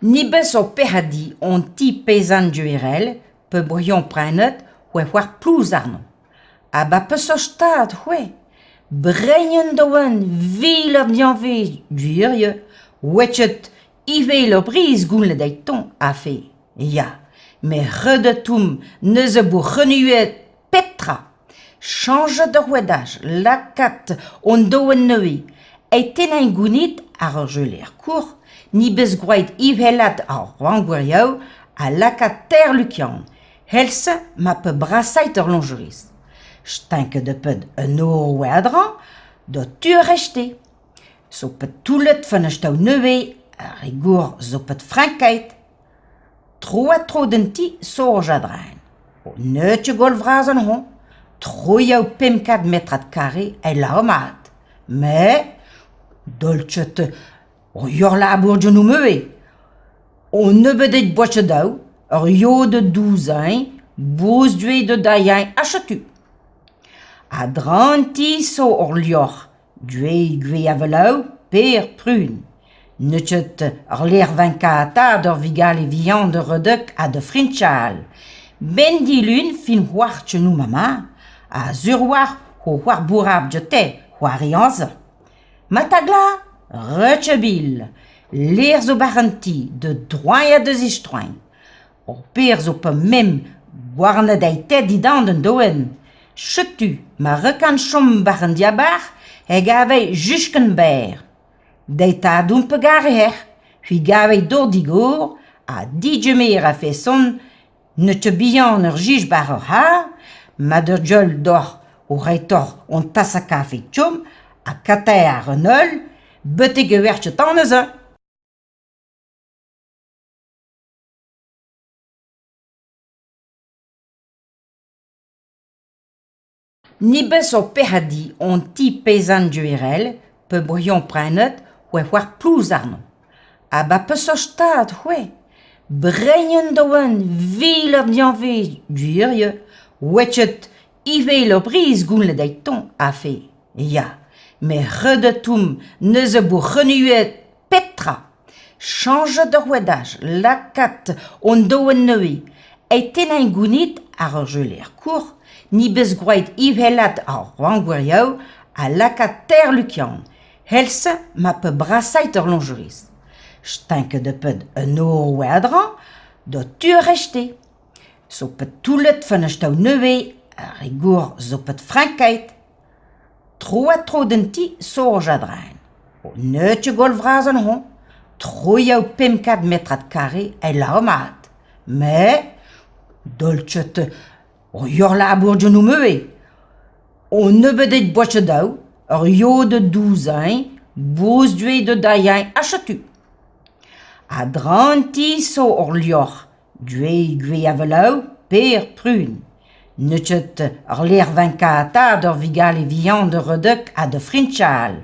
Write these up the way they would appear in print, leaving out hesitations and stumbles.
Ni bet zo pec'hadiñ hon ti peizant duerel peuburiañ prenet c'hweh c'hoar plouz àrnañ. Ha 'ba peseurt stad c'hweh ? Brein doan vil an diañvez gwir eo, wechet ivez ur brizh goulennet eitoñ afe, ya, met redet omp neuze 'vo renuet pep tra. Chañjet ur rouedaj, lakaat hon doenn neuze, e tennañ gounid àr ur jeu-lec'h court, ni 'bez gwraet ivelat ar rannvroioù ha lakaat teir lukian, èl-se ma pe brasait ur loñjeriz. Stanket ho pet un nor war-dreñv d'ho tu rejete. Zo pet toullet fenestr nevez, ar re gour zo pet frankaet. Tro-ha-tro d'an ti soñj a-dreñv. Neut ket gwall vras anezhañ. Troioù 500 metrad karre e lâr mat. Met dolcet ur labour genomp ivez. On nebeud boachedoù, ur yod da douzañ, boz-duez da dailhañ ha setu. A-dreñv an ti zo ur liorzh, Gwez gwez-avaloù, per, prun. N'eo ket ur lec'h vankata d'ur vugale vihan da redek ha da frinchal. 'Benn dilun fin c'hoar tchennoù ma mab, ha sur 'oac'h ho c'hoar bourrapl dioute, c'hoari amzer. Ma ta glav, reut-bil, lec'h zo 'barzh an ti, da droiñ ha da zistroiñ. Ur per zo pa memp gouarnet aet dindan an doenn. Setu ma rekan chom war an diabarzh e gavay juskan berr. Deit tadoù pe gare-hec'h, c'hwi gavay dor digor ha digemer a-feson ne teu bihan ur jij war ur c'harr, ma deu dieul deoc'h o retoc'h hon tas kafe tomm ha kataer àr an heul betek e werc'h neuze. Ni bet zo pec'hadiñ hon ti peizant duerel peuburiañ prenet c'hweh c'hoar plouz àrnañ. Ha 'ba peseurt stad c'hweh ? Brein an doenn vil an diañvez gwir eo, wechet ivez ur brizh goulennet eitoñ afe, ya, met redet omp neuze 'vo renuet pep tra. Chañjet ur rouedaj, lakaat hon doenn neuze, e tennañ gounid àr ur jeu-lec'h court, ni 'bez gwraet ivelat ar rannvroioù ha lakaat teir lukian, èl-se ma pe brasait ur loñjeriz. Stanket ho pet un nor war-dreñv d'ho tu rejete. Zo pet toullet fenestr nevez, ar re gour zo pet frankaet. Tro-ha-tro d'an ti soñj a-dreñv. N'eo ket gwall vras anezhañ. Troioù 500 metrad karre e lâr mat. Met dolcet ur labour genomp ivez. On nebeud boachedoù, ur yod da douzañ, boz-duez da dailhañ ha setu. A-dreñv an ti zo ur liorzh, Gwez gwez-avaloù, per, prun. N'eo ket ur lec'h vankata d'ur vugale vihan da redek ha da frinchal.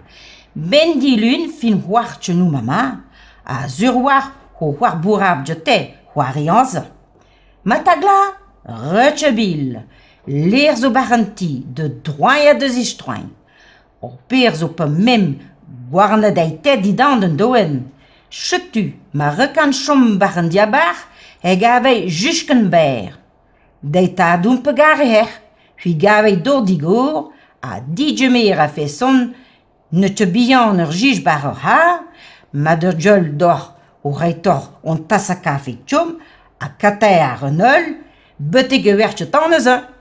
'Benn dilun fin c'hoar tchennoù ma mab, ha sur 'oac'h ho c'hoar bourrapl dioute, c'hoari amzer. Ma ta glav, reut-bil, lec'h zo 'barzh an ti, da droiñ ha da zistroiñ. Ur per zo pa memp gouarnet aet dindan an doenn. Setu ma rekan chom war an diabarzh e gavay juskan berr. Deit tadoù pe gare-hec'h, c'hwi gavay dor digor ha digemer a-feson ne teu bihan ur jij war ur c'harr, ma deu dieul deoc'h o retoc'h hon tas kafe tomm ha kataer an heul betek e werc'h neuze.